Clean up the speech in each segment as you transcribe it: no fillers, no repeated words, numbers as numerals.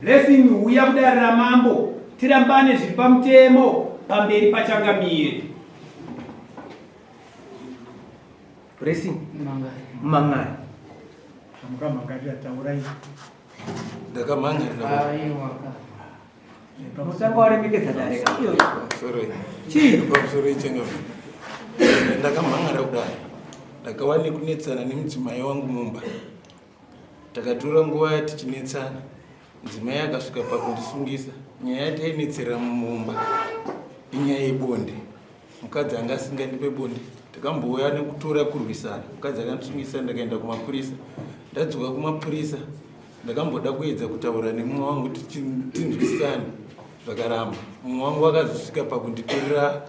Blessing huya kudare ramambo tirambane zviri pamutemo pamberi pachangamire. Blessing mangari. Zvamukamhangarira taurai. Ndakamhangarira. Aiwa ka. Musanga waremekedza dare. Sorry. Chii? Pamusoro ichangamire. Ndakamhan'ara kudai. Ndakava nekunetsana nemudzimai wangu mumba. Takatora nguva tichinetsana. Mudzimai akasvika pakundisungisa. Nyaya yatainetsera mumba inyaya yebonde. Mukadzi anga asingandipe bonde. Takambouya nekutora kurwisana. Mukadzi akandisungisa ndakaenda kumapurisa. Ndadzoka kumapurisa ndakamboda kuedza kutaura nemumwe wangu tinzwisisane zvakaramba. Mumwe wangu akazosvika pakunditorera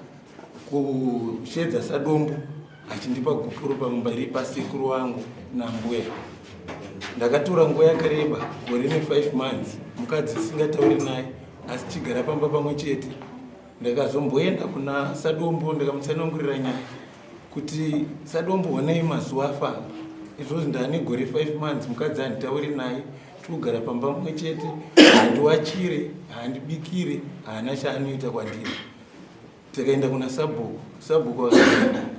kushedza sadombo achindipa gupuro pamberi pasekuru wangu nambuya ndakatora nguva yakareba gore ne5 months mukadzi singatauri naye asi tichigara pamba pamwe chete ndakazomboenda kuna sadombo ndikamutsanangurira nyaya kuti sadombo honei mazuva afamba izvozvi ndaane gore 5 months mukadzi handitauri naye tikugara pamba mumwe chete handiwachire handibikire haana chaanoita kwandiri Takaenda kuna sabhuku, sabhuku akati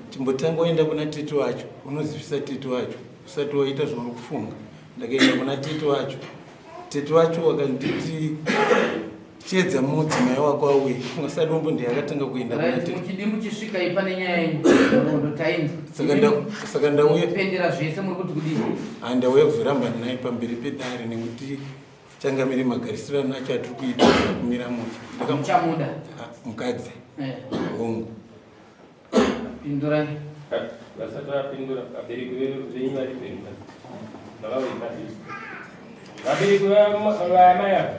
chimbotanga waenda kuna tete wacho unozivisa tete wacho usati waita zvauri kufunga. Ndakaenda kuna tete wacho, tete wacho wakanditi chiedza mudzimai wako auye. Funga sadombo ndiye akatanga kuenda kuna tete. Muchidimbu chisvikai pane nyaya yenyu nhoroondo tainzwa. Saka ndauya pendera zvese muri kuti kudii? Handauya kuzoramba naye pamberi pedare nekuti Changamire magarisirano acho atiri kuita kumira mushe. Muchamuda. Ah, mukadzi. Eh. Hongu. Pindurai. Vasati vapindura vabereki venyu vari penyu. Baba veipasi. Vabereki vamai ava.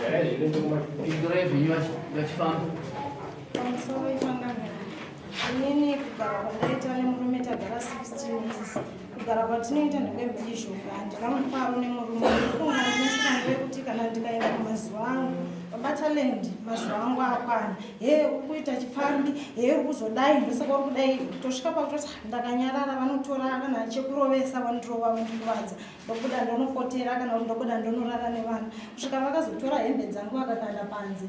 Garai zvino ndokumashure. Pindurai zvenyu vachifamba. Pamusoro ichangamire. Inini kugara kwandaita nemurume tagara 16 years. Kugara kwatinoita ndekwemhirizhonga, handina mufaro nemurume. Ndofunga ndinosvika nguva yekuti kana ndikaenda kumazuva angu, baba Talent, mazuva angu akwana. Hee uri kuita chipfambi, hee uri kuzodai, ndosaka uri kudai. Tosvika pakutoti ah, ndakanyarara, vanotora kana chekurovesa vondirova vondikuvadza. Ndobuda ndonopotera kana kuti ndobuda ndonorara nevana. Kusvika vakazotora hembe dzangu vakakanda panze.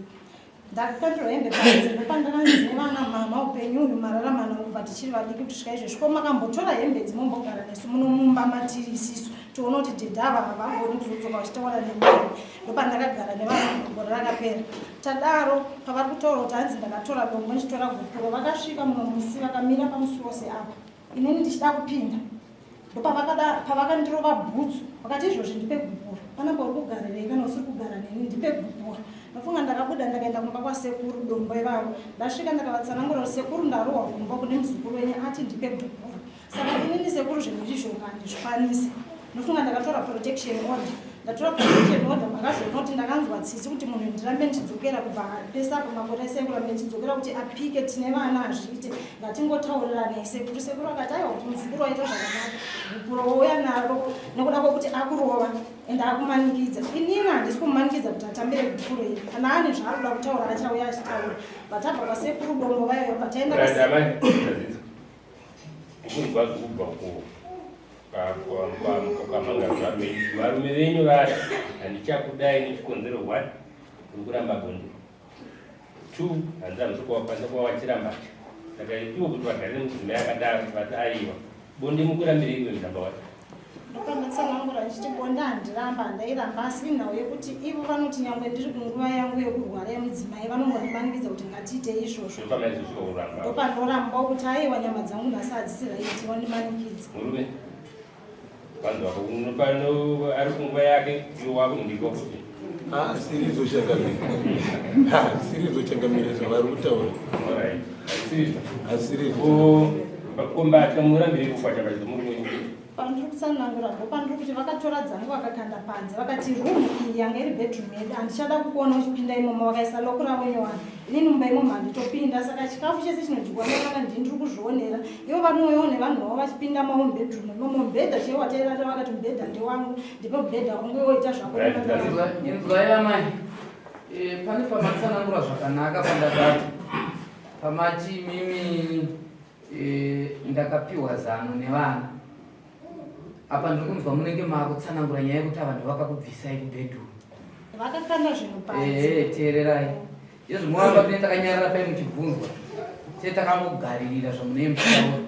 Ndakakandirwa hembe panze ndopandakanzi nevana mama upenyu uyu mararama nawo kubva tichiri vadiki kusvika izvezvi ko makambotora hembe idzi mombogara nesu muno mumba matiri isisu tione kuti dhedha ava havangoni kuzodzoka vachitaura nemari ndopandakagara nevana gore rakapera tadaro pavari kutaura kuti hanzi ndakatora dombo ndichitora gupuro vakasvika mumwe musi vakamira pamusuwo seapa inini ndichida kupinda ndopavakandirova bhutsu vakati izvozvi ndipe gupuro panapa uri kugarirei kana usiri kugara neni ndipe gupuro ndofunga ndakabuda ndakaenda kumba kwasekuru dombo ivavo ndasvika ndakavatsanangura kuti sekuru ndarohwa kumba kune muzukuru wenyu ati ndipe gupuro saka inini sekuru zvemhirizhonga handizvikwanisi ndofunga ndakatora protection order ndatora protection order makazoona kuti ndakanzwa tsitsi kuti munhu ndirambe ndichidzokera kubva pese apo makore ese kurambe ndichidzokera kuti apike tine vana hazviite ngatingotaurirane sekuru sekuru akati aiwa kuti muzukuru waita zvakanaka gupuro wouya naro nekuda kwekuti akurova ende akumanikidza inini handisi kumumanikidza kuti atambire gupuro iri kana ane zvaari kuda kutaura achauya achitaura vatabva kwasekuru dombo vayo vataenda Kunzwa zvekubva uko varume venyu vaya handichakudai nechikonzero one uri kuramba bonde two hanzi hamusi kuwakwanisa kuwawachira mbatya saka ivo kuti vagare nemudzimai akadaro vati aiwa bonde mukurambire iwe number one Ndopandatsanangura ndichiti bonde handiramba handairamba asi inhau yekuti ivo vanoti nyangwe ndiri kunguva yangu yekurwara yemudzimai vanongondimanikidza kuti ngatiite izvozvo ndopandorambawo kuti aiwa nyama dzangu nhasi hadzisi raiti vandimanikidza murume vanhu vako unopano ari kunguva yake iwe wakundipa kuti ah, sirizvo changamire ah, sirizvo changamire zvavari kutaura asirizvo kombatya murambire kukwata vachizo murume Pandiri kutsanangura ndopandiri kuti vakatora dzangu vakakanda panze vakati room iyi yanga iri bedroom yedu handichada kukuona uchipinda imomo vakaisa lock ravo nyowani inini mumba imomo handitopinda saka chikafu chese chinodyiwa nevana ndini ndiri kuzvionera ivo vanouyawo nevanhu vavo vachipinda mavo mubedroom imomo mubhedha chaiwo watairara vakati mubhedha ndewangu ndipe mubhedha wangu iwe ita zvako Inzwai amai, eh, pane pamatsanangura zvakanaka pandakati pamati mimi E, ndakapiwa zano nevana apa ndiri kunzwa munenge maakutsanangura nyaya yekuti avanhu vakakubvisai kubedroom. Vakakanda zvinhu panze. Ehe, teererai. Izvo munoramba tine takanyarara pai muchibvunzwa. Tine takangogaririra zvamunenge muchitaura.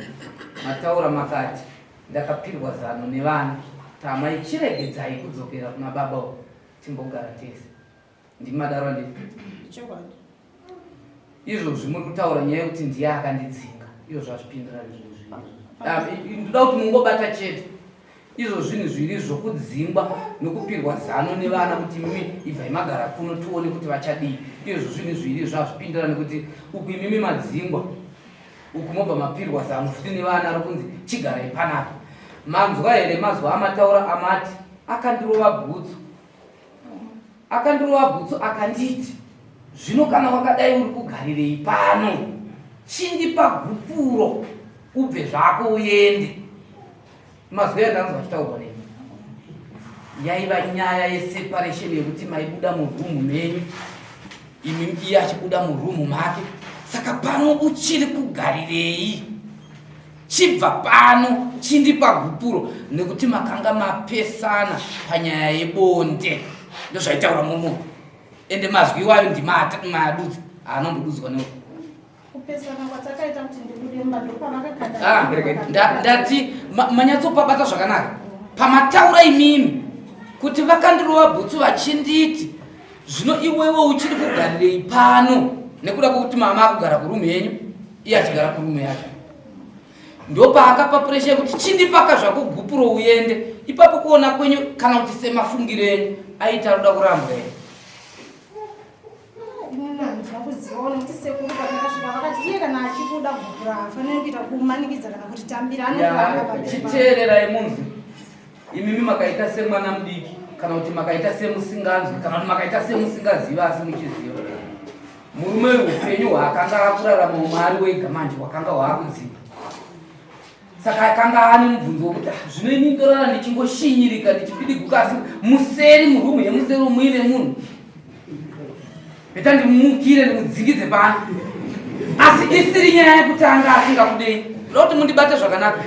Mataura makati ndakapirwa zano nevana. Tamai chiregedzai kudzokera kuna baba uko timbogara tese. Ndimi madaro handiti? Chokwadi. Izvozvi muri kutaura nyaya yekuti ndiye akandidzinga. Izvo zvazvipindirani zvinhu zviri. Ah, ndoda kuti mungobata chete. Izvo zvinhu zviri zvokudzingwa nokupirwa zano nevana kuti imimi ibvai magara kuno tione kuti vachadii. Izvo zvinhu zviri zvazvipindirani kuti uku imimi madzingwa uku mobva mapirwa zano futi nevana rokunzi chigarai panapa. Manzwa here mazwa amataura amati akandirova bhutsu Akandirova bhutsu akanditi, Zvino kana wakadai uri kugarirei pano? Chindipa gupuro ubve zvako uende. Mazwi andanzwa achitaurwa neni yaiva nyaya yeseparation yekuti maibuda murumu menyu imi iye achibuda murumu make saka pano uchiri kugarirei Chibva pano chindipa gupuro nekuti makanga mapesana panyaya yebonde. Ndozvaitaura murume ende mazwi iwayo ndimaadudza haanombodudzwa newe. Kupesana kwatakaita kuti ndibude mumba ndopavakakanda. Ah, ndati manyatsopabata zvakanaka pamataura imimi kuti vakandirova bhutsu vachinditi zvino iwewe uchiri kugarirei pano nekuda kwekuti mama akugara kurumu yenyu iye achigara kurumu yake ndopaakapa puresha yekuti chindipaka zvako gupuro uende ipapo kuona kwenyu kana kuti semafungiro enyu aita aroda kurambwa here chiteererai munzwi Imimi makaita semwana mudiki kana kuti makaita semusinganzwi kana kuti makaita semusingaziva asi muchiziva. Murume uyu upenyu hwaakanga akurarama umwe ari wega manje hwakanga hwaakudzika. Saka akanga ane mubvunzo wekuti ah, zvino ini ndorara ndichingoshinyirika ndichipidiguka asi museri murumu yemuseri muine munhu. Beta ndimukire ndimudzingidze pano. Asi isiri nyaya yekuti anga asingakudei. Ndoda kuti mundibate zvakanaka.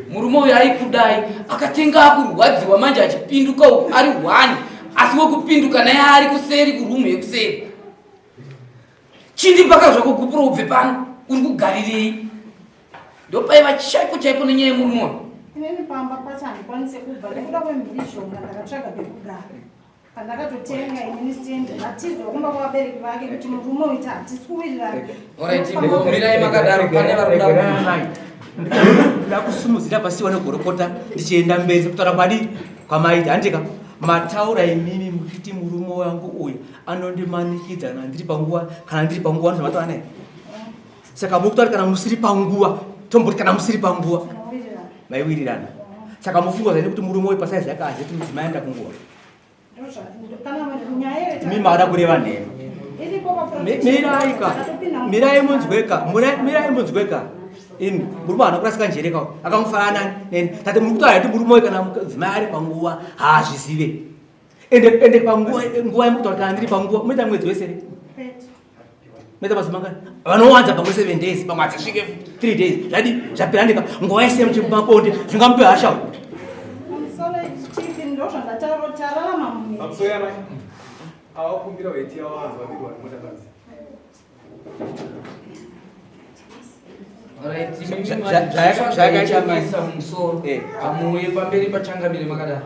Murume uyu aikudai akatenga akurwadziwa manje achipinduka uku ari one asi wekupinduka naye ari kuseri kurumu yekuseri. Chindipaka zvako gupuro ubve pano uri kugarirei? Ndopaiva chaipo chaipo nenyaya yemurume uyu. Inini pamba pacho handikwanise kubva nekuda kwemhirizhonga ndakatsvaga pekugara. Pandakatotenga inini stand atizwa kumba kwavabereki vake kuti murume uita hatisi kuwirirana. Alright, mirai makadaro pane vari kuda Ndoda kusumudzira pasiwa negorokota ndichienda mberi kutaura kwadi kwamaita handika mataura imimi muchiti murume wangu uyu anondimanikidza kana ndiri panguva kana ndiri panguva ndozvamataura naye saka muri kutaura kana musiri panguva tomboti kana musiri panguva maiwirirana saka mufunga zvaine kuti murume uyu pasaizi yake azeti mudzimai aenda kunguva imi maada kureva nhema mirai ka mirai munzweka mirai munzweka imi murume haana kurasika njere ka akangofanana neni tate muri kutaura kuti murume uyu kana mudzimai ari panguva haazvizive ende ende panguva nguva yemukutaura kana ndiri panguva munoita mwedzi wese here Meta basi mangani? Vanowanza pamwe 7 days, pamwe hadzisvike 3 days. Zvadi zvapera ndika nguva yese muchimabonde zvingamupe hasha. Pamusoro chief ndozvandataura tararama mumwe. Pamusoro yamai. Awakumbira weti yawanzwa bigwa mota panzi. Zvakaita musoro. Amuye pamberi pachangamire makadaro.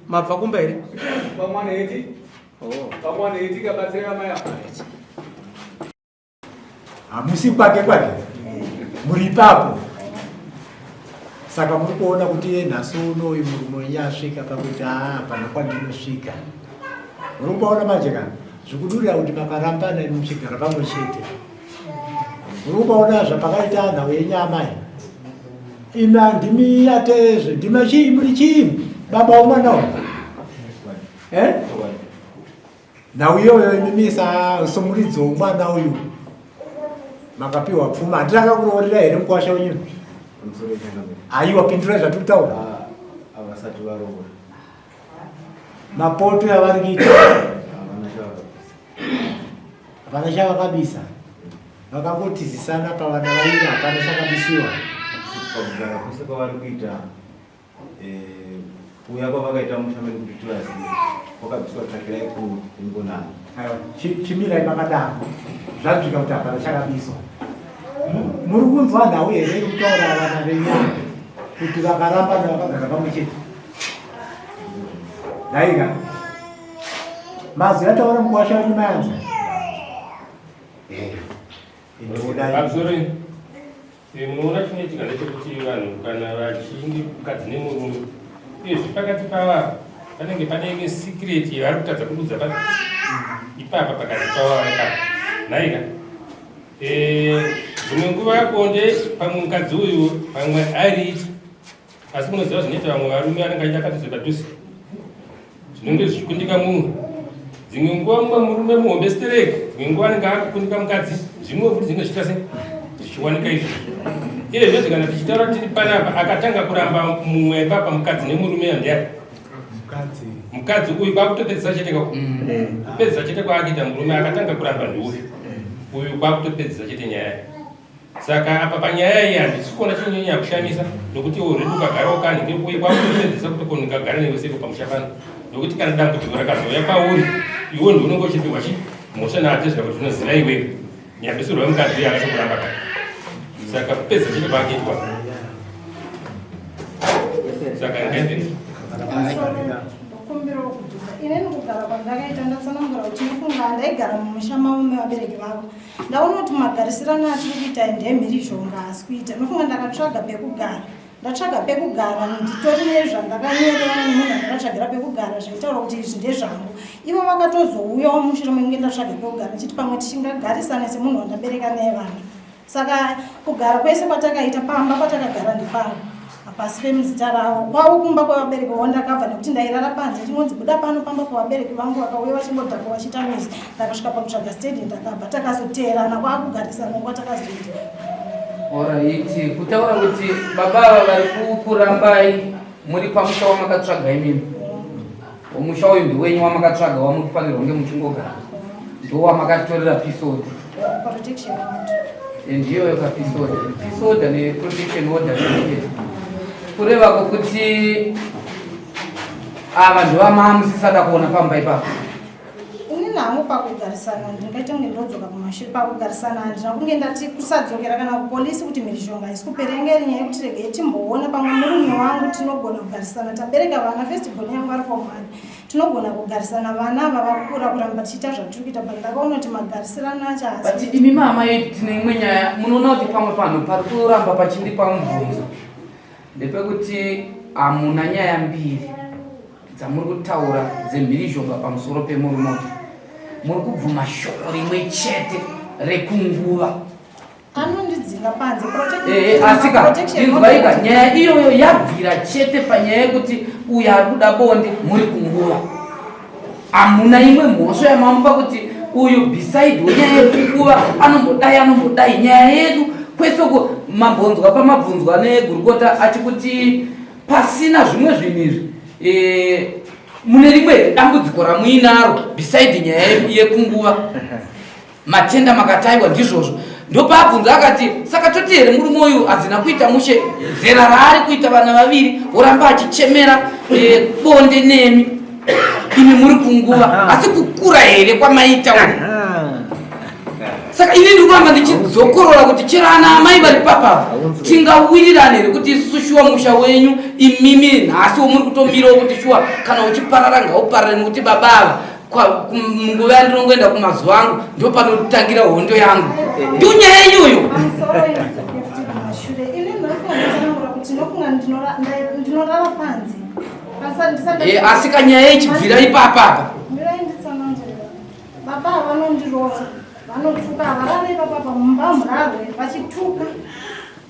Mabva kumba here? Pamwana eti. Oh. Pamwana eti kabatsira amai apa. Hamusi kwake kwake. Muri ipapo. Saka muri kuona kuti iye nhasi uno uyu murume wenyu asvika pakuti haa hapana kwandinosvika. Muri kupaona manje ka? Zvikudurira kuti makarambana imi muchigara pamwe chete. Muri kupaona zvapakaita nhau yenyu amai. Imi handimi atezve ndima chii muri chii baba womwana uyu eh? Nhau iyoyo imimi somuridzi womwana uyu makapiwa pfuma handina akakuroorera here mukwasha wenyu? Aiwa pindurai zvatiri kutaura. Havasati varoora. Mapoto yavari kuita Havana chavakabisa. Vakangotizisana pavana vairi hapana chakabisiwa. Pakugara kwese kwavari kuita eh, Kuuya kwavakaita musha medu kuti tivazive kwakabviswa tsvakirai kuno ingonani. Aiwa, chimirai makadaro. Zvadzvika kuti hapana chakabiswa. Muri kunzwa nhau here iri kutaura vana venyama kuti vakarambana vakagara pamwe chete? Ndaika. Mazwi ataura mukuwasha wenyu mayanzwa. Eh. Pamusoro eh, munoona chinoitika ndechekuti vanhu kana vachinge mukadzi nemurume uyezve pakati pava panenge pane imwe secret yavari kutadza kududza pa ipapa pakati pava ipapa nhaika eh, dzimwe nguva bonde pamwe mukadzi uyu pamwe ariita Asi munoziva zvinoita vamwe varume anenge achiita padhuze padhuze zvinenge zvichikundika mumwe. Dzimwe nguva mumwe murume muhombe stereki, dzimwe nguva anenge akukundika mukadzi, zvimwe futi zvinenge zvichiita se zvichiwanika izvo. Iye zvezvi kana tichitaura tiri panapa, akatanga kuramba mumwe papa mukadzi nemurume ndiani? Mukadzi. Mukadzi uyu kwakutopedzisa chete kako. Kupedzisa chete kwaakuita murume akatanga kuramba ndiuyu. Uyu kwakutopedzisa chete nyaya. Saka apa panyaya iyi handisi kuona chinonyanya kushamisa nokuti already ukagarawo kani ndekuye kwakutopedzesa kuti ko ndingagara newe seiko pamusha pano nokuti kana dambudziko rakazouya pauri iwe ndiunenge uchipihwa chi mhosva naatezvira kuti unoziva iwewe nyambisirwa yemukadzi uye akasokuramba kani saka kupedza chete kwaakaitwa saka ngaipedza Ndokumbirawo kudzoka. Inini kugara kwandakaita ndatsanangura kuti ndofunga ndaigara mumusha mavo mevabereki vavo. Ndaona kuti magarisirano atiri kuita ndemhirizhonga haasi kuita. Ndofunga ndakatsvaga pekugara. Ndatsvaga pekugara nditori nezvandakanyorerana nemunhu andakatsvagira pekugara zvaitaura kuti izvi ndezvangu. Ivo vakatozouyawo mushure mekunge ndatsvaga pekugara ndichiti pamwe tichingagarisane semunhu wandabereka naye vana. Saka kugara kwese kwatakaita pamba kwatakagara ndepangu hapasi pemuzita ravo kwavo kumba kwevabereki vavo ndakabva nekuti ndairara panze ndingonzi buda pano pamba pevabereki vangu vakauya vachingodhakwa vachiita noise ndakasvika pakutsvaga stendi ndakabva takazoteerana kwakugarisana kwatakazoita Oraiti kutaura kuti baba ava vari kukurambai muri pamusha wamakatsvaga imimi. Musha uyu ndewenyu wamakatsvaga wamuri kufanirwa kunge muchingogara. Ndowamakatitorera peace order. Protection order. Ndiyo yoka peace order. Peace order ne protection order zvinochete. Kureva kwokuti ava ndovamamusisada kuona pamba ipapo. Inini hangu pakugarisana ndingaita kunge ndodzoka kumashure pakugarisana handina kunge ndati kusadzokera kana kupolisi kuti mhirizhonga haisi kupera inga iri nyaya yekuti regei timboona pamwe murume wangu tinogona kugarisana tabereka vana first born yangu ari form one tinogona kugarisana vana ava vakura kuramba tichiita zvatiri kuita but ndakaona kuti magarisirano acho haasi But imi mama yedu tine imwe nyaya munoona kuti pamwe panhu pari kuramba pachindipa mubvunzo ndepekuti hamuna nyaya mbiri dzamuri kutaura dzemhirizhonga pamusoro pemurume uyu muri kubvuma shoko rimwe chete rekunguva anondidzinga panze eh, eh, asika inzwaika nyaya iyoyo yabvira chete panyaya yekuti uyo ari kuda bonde muri kunguva hamuna imwe mhosva yamamupa kuti uyu beside wenyaya yekukuva anombodai anombodai nyaya yedu kwese uko mambonzwa pamabvunzwa negurukota achikuti pasina zvimwe zvinhu izvi e, mune rimwe dambudziko ramuinaro beside nyaya yekunguva matenda makataiwa ndizvozvo ndopaabvunza akati saka toti here murume uyu hadzina kuita mushe zera raari kuita vana vaviri woramba achichemera e, bonde nemi imi muri kunguva asi kukura here kwamaita saka ini ndiri kuramba ndichidzokorora kuti chero ana amai vari papapa tingawirirana here kuti isusu shuwa musha wenyu imimi nhasi womuri kutomirawo kuti shuwa kana uchiparara ngauparare nekuti baba ava munguva yandinongoenda kumazuva angu ndopanotangira hondo yangu ndonyaya iyoyo eh, asi kanyaya ichibvira ipapapa baba vanondirova vanotuka havarare ipapapa mumba murarwe vachituka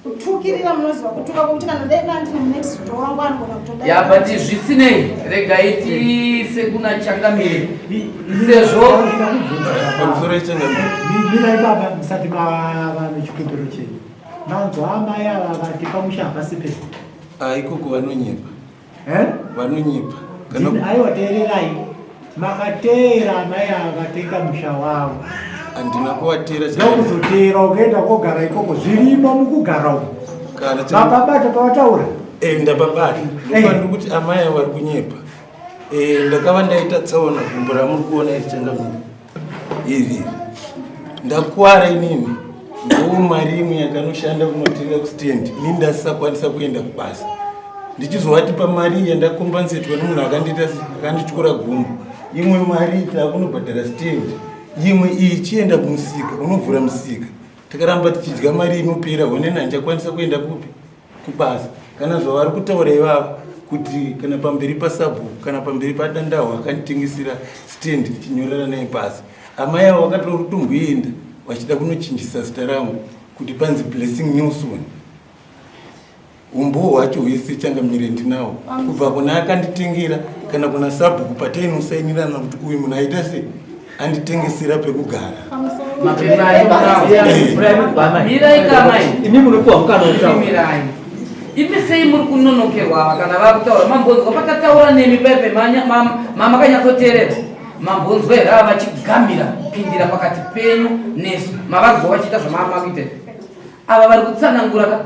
kutukirira munoziva kutuka kwekuti kana dai ndandine next door wangu anogona kutoda ya but zvisinei regai tiise kuna changamire sezvo pamusoro yechangamire mirai baba musati mava nechikumbiro chenyu manzwa amai ava vati pamusha hapasi pese ah, ikoko vanonyepa Eh? Vanonyepa. Kana aiwa teererai. Makateera amai ava vatenga musha wavo. Handina kuvateera. Ndokuzoteera ukaenda kogara ikoko zvirimo mukugara uko. Kana mapabata pavataura. Eh, ndababata ndofanira kuti amai avo vari kunyepa. Eh, ndakava ndaita tsaona gumbo ramuri kuona iri changamire iri ndakwara inini ndoo mari imwe yakanoshanda kunotenga kustand inini ndasisakwanisa kuenda kubasa ndichizovati pamari iyi yandakombansetwa nemunhu akandiita akandityora gumbo imwe mari takunobhadhara stand imwe iyi chienda kumusika unovhura musika takaramba tichidya mari inopera honeni handichakwanisa kuenda kupi kubasa kana zvavari kutaura ivavo kuti kana pamberi pasabhuku kana pamberi padandawo akanditengesera stand tichinyorera naye pasi amai avo vakatora kutomboenda vachida kunochinjisa zita rangu kuti panzi Blessing Nelson. Umbowo hwacho hwese changamire ndinawo kubva kuna akanditengera kana kuna sabhuku patainosainirana kuti uyu munhu aita se anditengesera pekugara. Imi munopiwa mukana wekutaura. Imi sei muri kunonokerwa ava kana vakutaura mambonzwa patataura nemi paipe mamakanyatsoteerera mambonzwa here ava vachigamira kupindira pakati penyu nesu mavanzwa vachiita zvamamakuita ava vari kutsanangura ka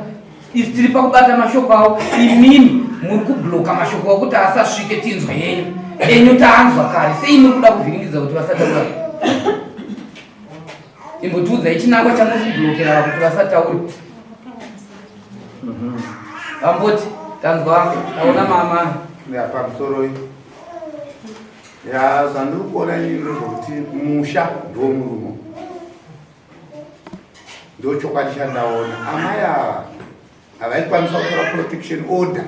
isu tiri pakubata mashoko avo imimi muri kubloka mashoko avo kuti asasvike tinzwe yenyu enyu taanzwa kare sei muri kuda kuvhiringidza kuti vasataura imbotiudzai chinangwa chamuri kublokera ava kuti vasataure vamboti tanzwa taona mama ya pamusoro ya zvandiri kuona ini ndezvokuti musha ndiwo murumo ndochokwadi chandaona amai ava havaikwanisa kutora protection order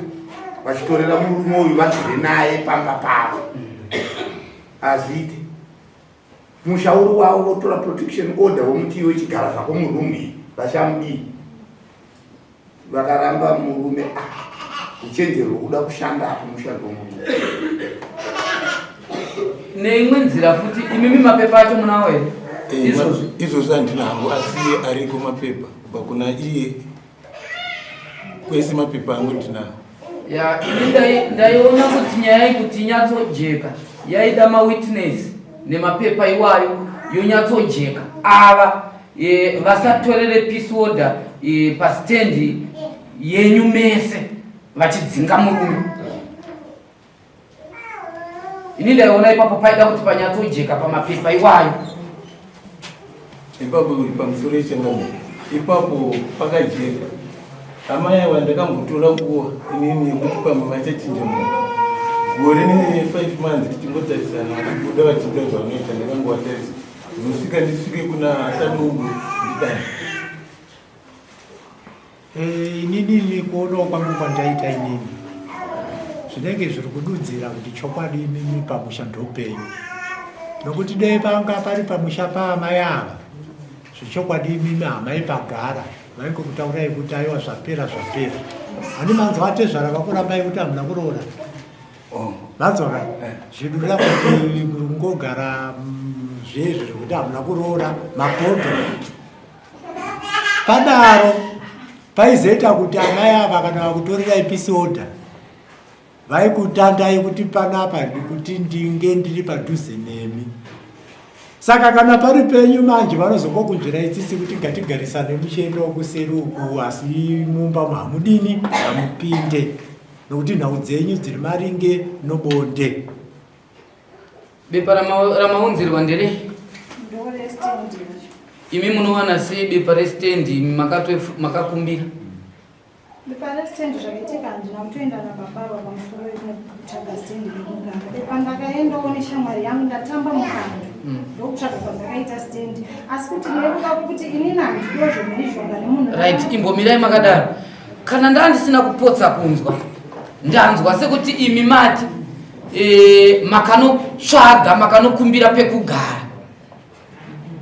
vachitorera murume uyu vagere naye pamba pavo hazviite musha uri wavo votora protection order vomuti iwe chigara zvako murumu iyi vachamudii vakaramba murume ah, uchenjeri hwekuda kushanda apo musha ndomurume neimwe nzira futi imimi mapepa acho munawo here eh, izvozvi izvozvi handina hangu asi ariko mapepa kubva kuna iye kwese mapepa angu ndinawo ya ini ndaiona kuti nyaya ikuti inyatsojeka yaida mawitness nemapepa iwayo yonyatsojeka ava e, vasatorere peace order e, pastendi yenyu mese vachidzinga murume ini ndaiona ipapo paida kuti panyatsojeka pamapepa iwayo ipapo pamusoro yechangamire ipapo pakajeka amai ava ndakambotora nguva inini yekuti pamwe vachachinja munhu gore ne five months tichingotarisana vachibuda vachiita zvavanoita ndakangovatarisa Ndosvika ndisvike kuna Sadungu ndidai. Eh, inini kuonawo kwangu kwandaita inini zvinenge zviri kududzira kuti chokwadi imimi pamusha ndopenyu nokuti dai panga pari pamusha paamai ava zvechokwadi imimi hamaipagara vaingokutaurai kuti aiwa zvapera zvapera hani manzwa atezvara vakurambai kuti hamuna kuroora Oh. Vanzwa eh. zvidura kuti kungogara mm, zvezvi zvekuti hamuna kuroora mabhodho padaro paizoita kuti amai ava kana vakutorerai peace order vaikutandai kuti panapa kuti ndinge ndiri padhuze nemi saka kana pari penyu manje vanozongokunzvirai tsitsi kuti ngatigarisane muchiendawo kuseri uku asi mumba hamudini hamupinde nokuti nhau dzenyu dziri maringe nobonde. Bepa ramaunzirwa ndere imi munowana sei bepa restendi imi makakumbira bepa restendi zvakaitika handina kutoenda nababa ava pamusoro wekutsvaga stendi rekugara bepa ndakaendawo neshamwari yangu ndatamba mukando hmm. ndokutsvaga kwandakaita stendi asi kuti nekuda kwekuti inini handidiwo zvemhirizhonga nemunhu right imbomirai makadaro kana ndaa ndisina kupotsa kunzwa ndanzwa sekuti imi mati e, makanotsvaga makanokumbira pekugara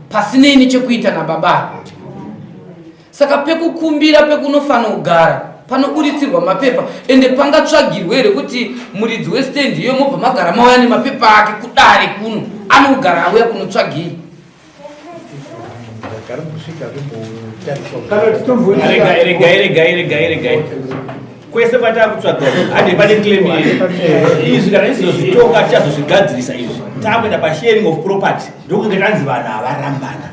pasinei nechekuita nababa saka pekukumbira pekunofanira kugara panoburitsirwa mapepa ende pangatsvagirwe here kuti muridzi westendi iyo mobva magara mauya nemapepa ake kudare kuno anogara auya kunotsvagei Regai, regai, regai, regai. Kwese kwataa kutsvaga hande pane claim ye. Izvi kana izozvitonga tichazozvigadzirisa izvi. Takuenda pa sharing of property ndokunge tanzi vanhu havarambana.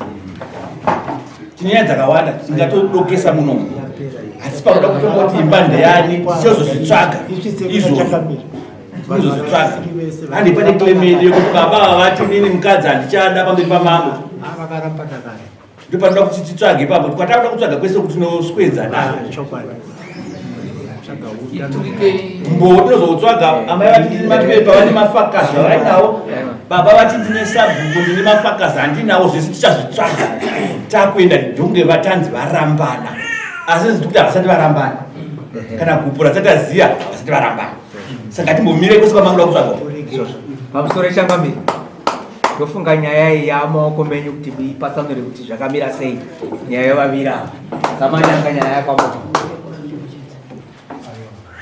Tine nyaya dzakawanda tingatodokesa munomu. pakuda kutonga kuti imba ndeyani tichozozvitsvaga izvozvo tinozozvitsvaga handi pane claim yedu yekuti baba ava vati nini mukadzi handichada pamberi pamambo ndopanoda kuti titsvage ipapo kwatakuda kutsvaga kwese kuti tinoswedza nako mbowo tinozoutsvaga amai vati ndine mapepa vane mafakazi avainawo baba vati ndine sabhuku ndine mafakazi handinawo zvese tichazvitsvaga takuenda ndonge vatanzi varambana asi ziti kuti havasati varambana kana gupura tataziya havasati varambana saka timbomire kwese kwamakuda kutsvaga pamusoro changamire Ndofunga nyaya iyi yamaoko menyu kuti muipatsanure kuti zvakamira sei nyaya yevaviri ava. Samanyanga nyaya yakwambo.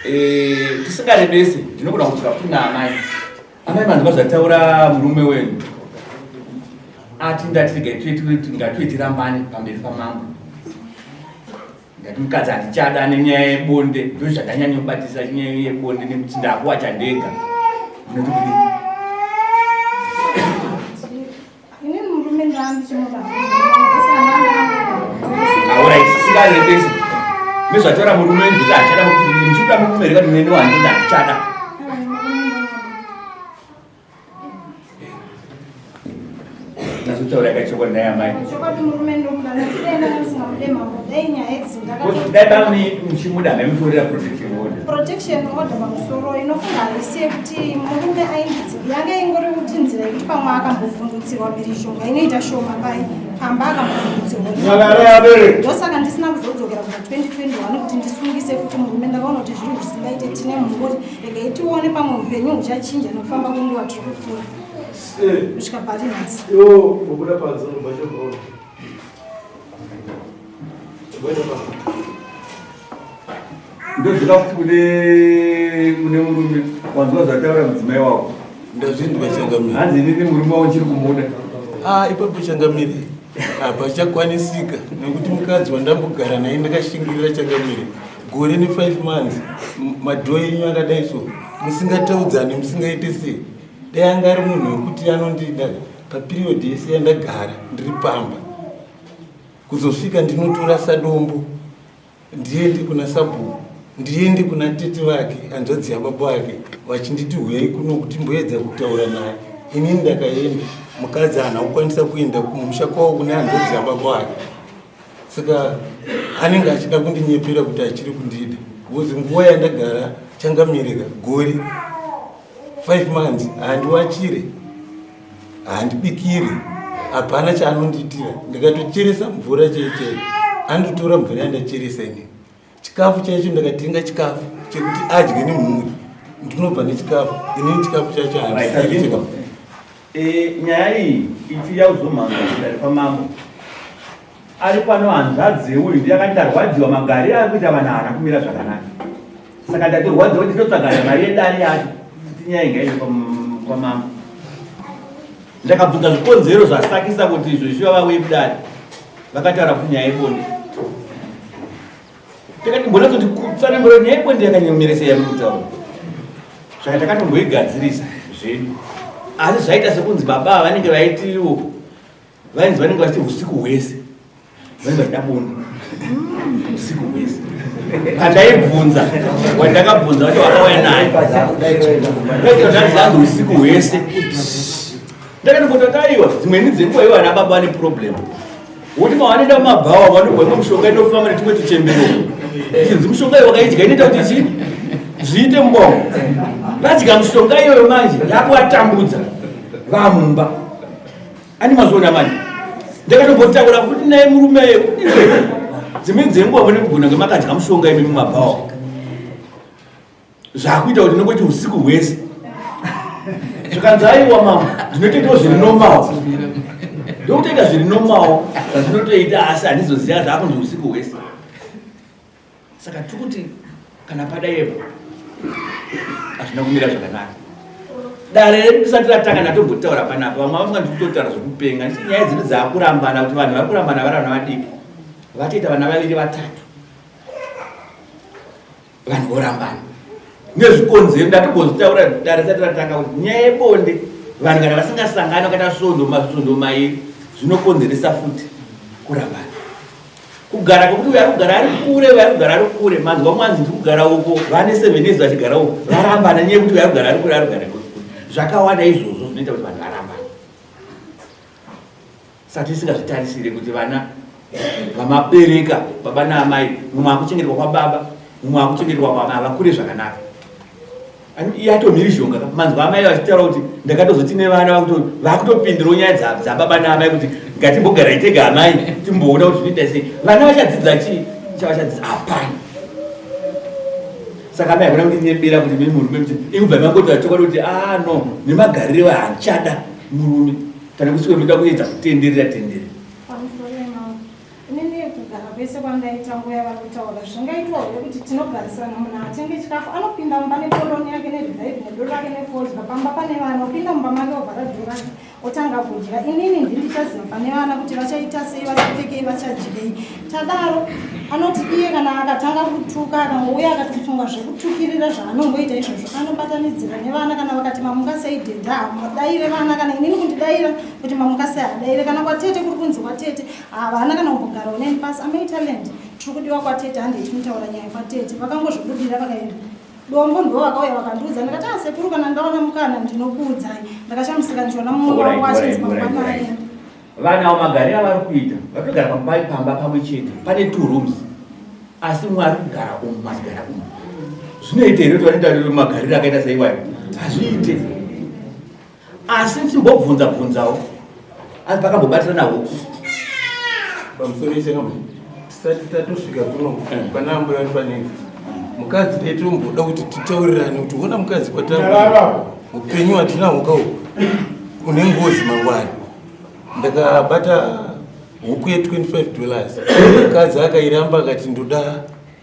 Eh, tisingarebesi ndinogona kudzoka futi naamai. Amai manzwa zvataura murume wenyu. Ati ndati regai ngatiwe tirambane pamberi pamambo. Ndati mukadzi handichada nenyaya yebonde ndozvakanyanyobatisa nyaya yebonde nekuti ndakuwacha ndega. Munoti kudii? Ini murume ndaandichimuda. Alright, singarebesi. Nezvataura murume wenyu zvekuti handichada kuti muchikuda murume here kana neni wandida handichada. Nazotaura kachokwadi naye amai. Chokwadi murume ndomuda nekuti dai ndanga ndisingamude mambo dai nyaya idzi ndakati Dai bamuni muchimuda maimutorera protection order. Protection order pamusoro inofunga haisi yekuti murume aindidzi yanga ingori kuti nzira yekuti pamwe akambovhundutsirwa mhirizhonga inoita shoma pai pamba akambovhundutsirwa ndosaka ndisina kuzodzokera kubva 2021 kuti ndisungise futi murume ndakaona kuti zvinhu zvisingaite tine mhuri Regai tione pamwe upenyu huchachinja nekufamba kwenguva tiri kukura kusvika pari nhasi. Iwo ubuda panze unobva chobona. Ndodzoka futi kune kune murume wanzwa zvataura mudzimai wako. Ndazvinzwa changamire. Hanzi inini murume wako chiri kumuda. Ah, ipapo changamire. Hapachakwanisika nekuti mukadzi wandambogara naye ndakashingirira changamire. Gore ne 5 months madhoo enyu akadai so musingataudzane musingaite sei dai anga ari munhu wekuti anondida papiriodhi yese yandagara ndiri pamba kuzosvika ndinotora sadombo ndiende kuna sabhuku ndiende kuna tete vake hanzvadzi yababa vake vachinditi huyai kuno kuti mboedza kutaura naye inini ndakaenda mukadzi haana kukwanisa kuenda kumusha kwavo kune hanzvadzi yababa vake saka anenge achida kundinyepera kuti achiri kundida because nguva yandagara changamirika gore 5 months handiwachire handibikire hapana chaanondiitira ndikatocheresa mvura chaichai andotora mvura yandacheresa ini chikafu chaicho ndakatenga chikafu chekuti adye nemhuri ndinobva nechikafu inini chikafu chacho handisii E, nyaya iyi ichiuya kuzomhanza kudare kwamambo ari pano hanzvadzi yeuyu ndiye akati ndarwadziwa magariro ari kuita vanhu haana kumira zvakanaka saka ndatorwadziwa kuti totsvagana mari yedare yacho kuti nyaya ingaende kwamambo ndakabvunza zvikonzero zvasakisa kuti izvo izviva vauye kudare vakataura kuti nyaya yebonde Takati mbona kuti kutsanangura nyaya yebonde yakanyomira sei yamuri kutaura. Saka takatomboigadzirisa zvedu. Asi zvaita sekunzi baba vanenge vaitiwo vainzi vanenge vachiti usiku hwese vanenge vachida bonde usiku hwese. Pandaibvunza wandakabvunza vacho vakauya naye vaiti usiku hwese ndakatomboti aiwa dzimweni dzenguva ivo ana baba vane problem Woti mavanoenda mumabhawa vanogwa imwe mishonga inofamba netumwe tuchembero. Chinzi mishonga iyo wakaidya inoita kuti chii? Zviite mubongo. Vadya mishonga iyoyo manje yakuvatambudza vamumba. Ani mazviona manje? Ndakatombotaura kuti naye murume iwe dzimweni dzenguva mune kugona ngemakadya mishonga imi mumabhawa. Zvakuita kuti ndinongoti usiku hwese. Zvikanzi aiwa mama, ndinotoitawo zviri normal. Ndokutoita zviri normal zvandinotoita asi handizoziva zvakunzi usiku hwese. Saka tiri kuti kana padaipo hazvina kumira zvakanaka. Dare redu tisati ratanga ndatombotaura panapa vamwe vafunga ndiri kutotaura zvekupenga ndichiti nyaya dzedu dzakurambana kuti vanhu vari kurambana vari vana vadiki vatoita vana vaviri vatatu vanhu vorambana nezvikonzero ndatombozvitaura dare risati ratanga kuti nyaya yebonde vanhu kana vasingasangani vakaita svondo masvondo mairi zvinokonzeresa futi kurambana. Kugara kwekuti uyo ari kugara ari kure, uyo ari kugara ari kure. Manzwa mwanzi ndiri kugara uko, vane 7 years vachigara uko. Varambana nyaya yekuti uyo ari kugara ari kure, ari kugara kure. Zvakawanda izvozvo zvinoita kuti vanhu varambane. Saka tisingazvitarisire kuti vana vamabereka baba naamai, mumwe akuchengetwa kwababa, mumwe akuchengetwa kwamai, havakure zvakanaka. Yatomhirizhonga ka manzwa amai vachitaura kuti ndakatozoti nevana vakutopindirawo nyaya dzababa naamai kuti ngatimbogarai tega amai timboona kuti zvinoita sei vana vachadzidza chii chavachadzidza hapana saka amai hakuna kundinyebera kuti mimi murume kuti ikubva mangotaura chokwadi kuti ah no nemagariro handichada murume kana kusvika ndoda kuedza kutenderera tenderera Inini kugara kwese kwandaita nguva yavari kutaura zvingaitwa here kuti tinogarisana munhu atenge chikafu anopinda mumba nepoloni yake nerevive nedoro rake nefodya pamba pane vana opinda mumba make ovhara dhoo rake otanga kudya inini ndindichaziva pane vana kuti vachaita sei vachapfekei vachadyei tadaro anoti iye kana akatanga kutuka akangouya akatifunga zvekutukirira zvaanongoita izvozvo anobatanidzira nevana kana vakati mamuka sei dhedha hamadaire vana kana inini kundidaira kuti mamuka sei hadaire kana kwatete kuri kunzi kwatete Havana kana kumbogarawo neni pasi. Amai Talent, tiri kudiwa kwatete handei tinotaura nyaya kwatete. Vakangozvibudira vakaenda. Dombo ndivo vakauya vakandiudza ndikati ah sekuru kana ndaona mukana ndinokuudzai. Ndakashamisika ndichiona mumwe wavo achinzi mangwana aenda. Vana avo magariro avari kuita vatogara pamba pamba pamwe chete pane two rooms asi mumwe ari kugara umu mumwe achigara umu zvinoita here kuti vanoita magariro akaita seiwayo hazviite asi timbobvunza bvunzawo asi pakambobatirana huku pamusoro ichengam tisati tatosvika kuno pana ambuya vari panenge mukadzi taitomboda kuti titaurirane kuti ona mukadzi kwata upenyu hatina huka uku une ngozi mangwana ndakabata huku ye25 dollars mukadzi akairamba akati ndoda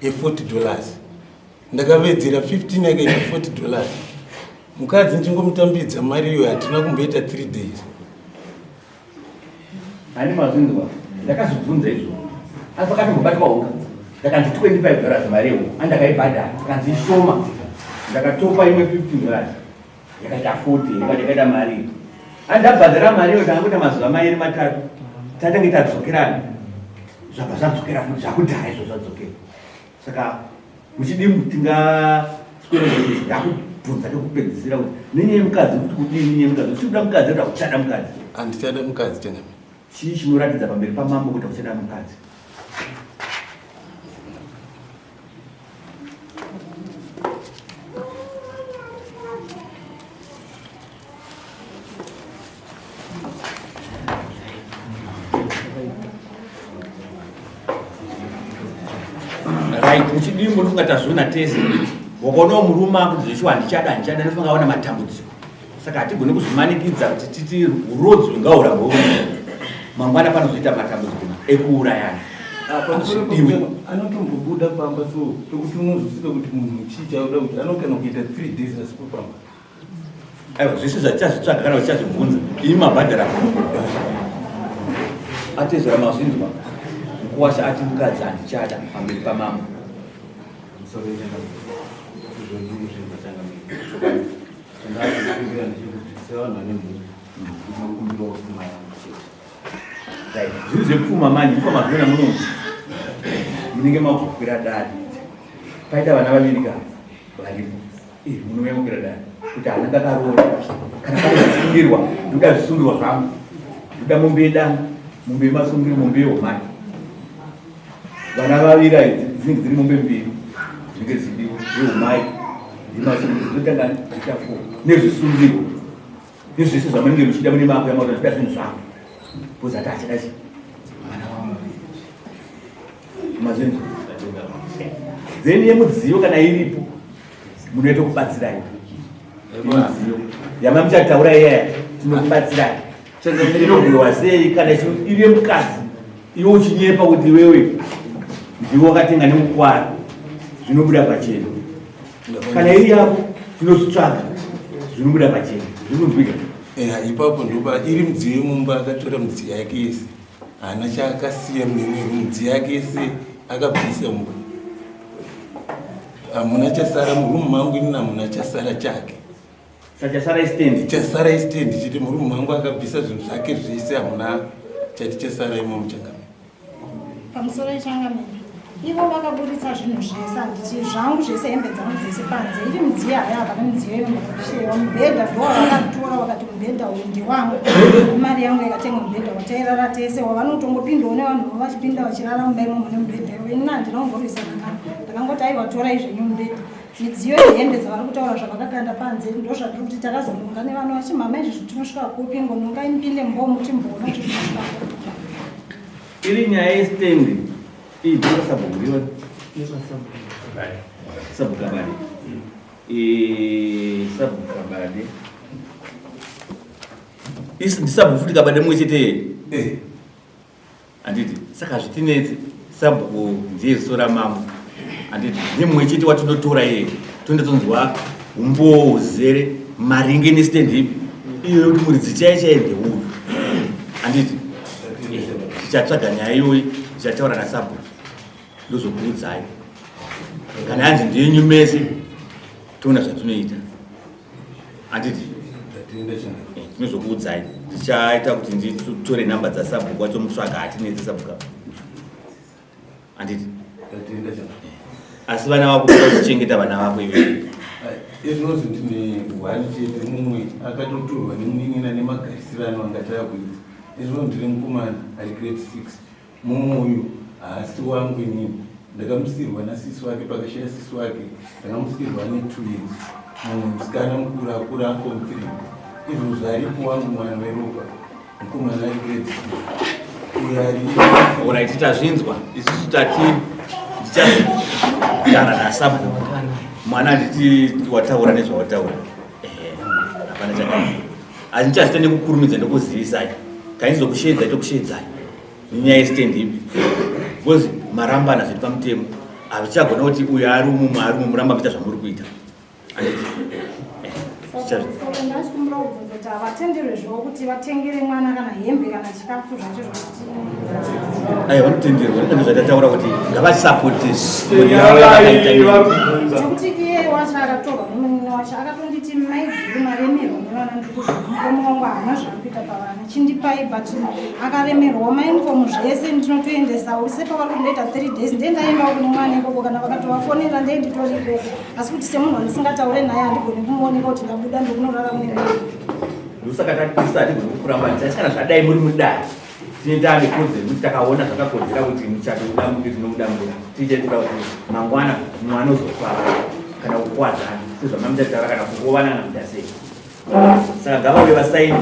ye40 dollars ndakavedzera 15 yakaita 40 dollars mukadzi ndingomutambidza mari iyoyo hatina kumboita 3 days ani mazvinzwa ndakazvibvunza izvo asi pakatombobatwa huka ndakanzi 25 dollars mari yehuku andakaibhadhara akanzi ishoma ndakatopa imwe 15 dollars yakaita 40 yakaita yakaita mari iyo andabhadhara mari iyo tangoita mazuva mairi matatu tatange tadzokerana zvabva zvadzokera futi zvakudhara izvo zvadzokera saka muchidimbu tingaswera ndakubvunza kekupedzisira kuti nenyaya yemukadzi kuti kudii nenyaya yemukadzi uchikuda mukadzi kuti akuchada mukadzi handichada mukadzi changamire chii chinoratidza pamberi pamambo kuti akuchada mukadzi right muchidimbu ndofunga tazviona tese wakaonawo murume akuti zveshuwa handichada handichada ndofunga aona matambudziko saka hatigoni kuzvimanikidza kuti titi urodzi ngaurambwe uri mangwana panozoita matambudziko ekuurayana ah, anotombobuda pamba so pekuti unozosvika kuti munhu chii chauda kuti anokana kuita three days asipo pamba Aiwa zvese zvatichazvitsvaga kana tichazvibvunza imi mabhadhara atezvara mazvinzwa mukuwasha ati mukadzi handichada pamberi pamambo zviri zvepfuma manje ndiko mazviona muno munenge makuzokwira dare paita vana vaviri ka varipo Eh, munouya kukwira dare kuti hana ndakaroora kana pane zvisungirwa ndoda zvisungirwa zvangu ndoda mombe yedanga mombe yemasungiro mombe yehomai vana vaviri ai dzinenge dziri mombe mbiri dzinenge dzidiwa yehomai yemasungiro dzotanga dziita fo nezvisungirwa nezvese zvamunenge muchida mune mako yamakuti ndida zvinhu zvangu bcause ati achada chi vana vangu mazvinzwa then yemudziyo kana iripo munoita kubatsirai mudziyo yama muchataura iyaya tinokubatsirai inogwiwa sei kana iri yemukadzi iwe uchinyepa kuti iwewe ndiwe wakatenga nemukwara zvinobuda pachena kana iri yako tinozvitsvaga zvinobuda pachena zvinonzwika ipapo ndopa iri mudziyo yemumba akatora mudziyo yake yese haana chaakasiya mimwe midziyo yake yese akabvisa mumba hamuna chasara murumu mangu inini hamuna chasara chake chasara istendi chasara istendi chete murumu mangu akabvisa zvinhu zvake zvese hamuna chati chasara imo muchangami. Pamusoro ichangamire ivo vakaburitsa zvinhu zvese handiti zvangu zvese hembe dzangu dzese panze iri midziyo hayo hapana midziyo inomboshewa mubhedha ndowavakatora vakati mubhedha uyu ndewangu mari yangu yakatenga mubhedha watairara tese wavanotongopindawo nevanhu vo vachipinda vachirara mumba imomo nemubhedha iwo ini handina kumborwisana navo ndakangoti aiwa torai zvenyu mubhedha midziyo yehembe dzavari kutaura zvavakakanda panze ndozvatiri kuti takazononga nevana vachimhama izvi zvitinosvika kupi ngonongai mupinde mumba umu timboona kuti zvinosvika kupi Iri nyaya yestand iyi ndosabhuku ndiyo sabhuku abade. Eh, sabhuku abade. Isi ndisabhuku futi kabade mumwe chete. Eh. Handiti saka zvitinetsi sabhuku ndiye ziso ramambo. Handiti ndiye mumwe chete watinotora iye. Toenda tonzwa umbowo huzere maringe nestand ipi iyo yekuti muridzi chaiye chaiye ndeuyu. Handiti tichatsvaga nyaya iyoyi tichataura nasabhuku ndozokuudzai kana yanzi ndenyu mese toona zvatinoita handiti eh, tinozokuudzai tichaita kuti nditore nhamba dzasabhuku wacho mutsvaga hatinetse sabhuku apa handiti asi vana vako kuchengeta vana vako iwe izvinozi ndine one chete mumwe akatotorwa nemunin'ina nemagarisirano anga tava kuita izvino ndine mukomana ari grade 6 mumwe uyu haasi wangu inini ndakamusirwa nasisi wake pakashaya sisi wake ndakamusirwa ane 2 years mumwe musikana mukuru akura afom 3 izvo zvaripo wangu mwana weropa Mukomana ari grade uyo ari Alright, tazvinzwa isusu tati ndichagara nasabhuku mwana handiti wataura nezvawataura Ehe, hapana chakaipa asi ndichazvita nekukurumidza ndokuzivisai kaindizokusheedzai tokusheedzai nenyaya yestand ipi because marambana zviri pamutemo hazvichagona kuti uyo ari umu ari umu muramba muchiita zvamuri kuita Saka ndachikumbira kubvunza kuti havatenderwe zvavo kuti vatengere mwana kana hembe kana chikafu zvacho zvokuti aiwa vanotenderwa ndizvo zvatataura kuti ngavasapote zvekuti iye wacho akatorwa nemunin'ina wacho akatonditi maiguru maremerwa nevana ndikuzvmurume wangu haana zvaari kuita pavana chindipai but akaremerwawo mauniform zvese ndinotoendesa sepavari kundoita 3 days ndee ndaendawo kune mwana ikoko kana vakatovafonera ndee nditori ikoko asi kuti semunhu wandisingataure naye handigoni kumuoneka kuti ndabuda ndokunorara kune mwana ndosaka tati hatigoni kukuramba asi kana zvadai muri mudare tine taane kodzero yekuti takaona zvakakodzera kuti muchato udambuke tinoudambura tichaitira kuti mangwana mwana uzofara kana kukuwadzana sezvamamutataura kana kurovana kana kuita sei saka ngavauye vasaini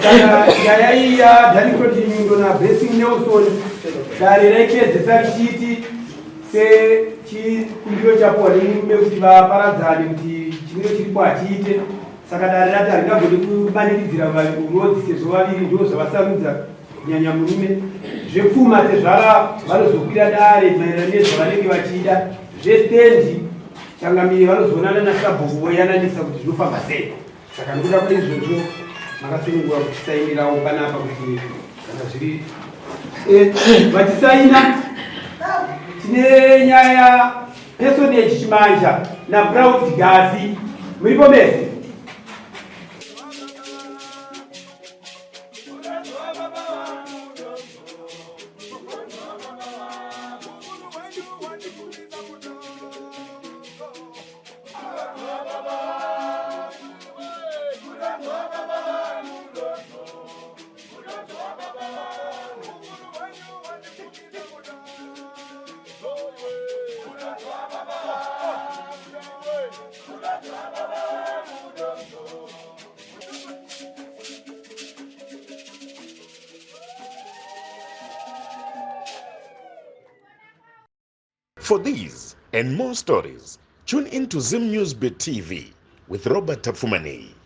saka nyaya iyi yaDanikot Nyundo naBlessing Nelson dare raichiedzesa richiti sechikumbiro chapuwa nemurume kuti vaparadzane kuti chimiro chiripo hachiite saka dare rati haringagoni kumanikidzira urodzi sezvo vaviri ndo zvavasarudza kunyanya murume zvepfuma tezvara vanozokwira dare maererano nezvavanenge vachida zvestendi Changamire vanozoonana nasabhuku voyananisa kuti zvinofamba sei. Saka nokuda kweizvozvo makasunungura kutisainirawo panapa kuti kana zviri eh, vatisaina tine nyaya personage Chimanja naProud Gazi muripo mese. For these and more stories, tune in to Zim News Bit TV with Robert Tafumani.